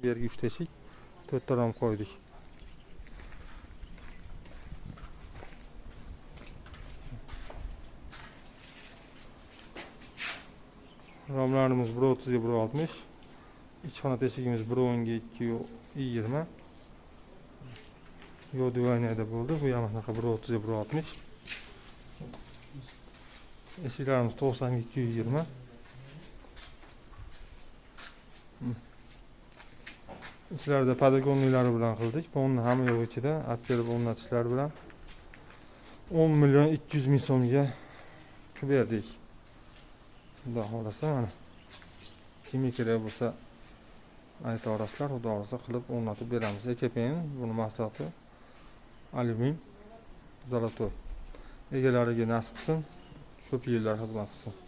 Bu yerga 3 teshik, 4 ta rom qo'ydik. Romlarimiz 1.30 ga 1.60. Ich xona teshigimiz 1.10 ga 2.20. Yo divaniyada bo'ldi. Bu ham anaqa 1.30 ga 1.60. Eshiklarimiz 90 ga 220. Ichlarida podagonliklari bilan qildik. Buni hamma yo'q ichida, olib kelib o'rnatishlar bilan 10 million 200 ming so'mga qilib berdik. Xudo xohlasa mana kimga kerak bo'lsa aytaverasizlar, xudo xohlasa qilib o'rnatib beramiz. EKPN buni mahsuloti alyumin zolotoy. Egalariga nasib qilsin, ko'p yillar xizmat qilsin.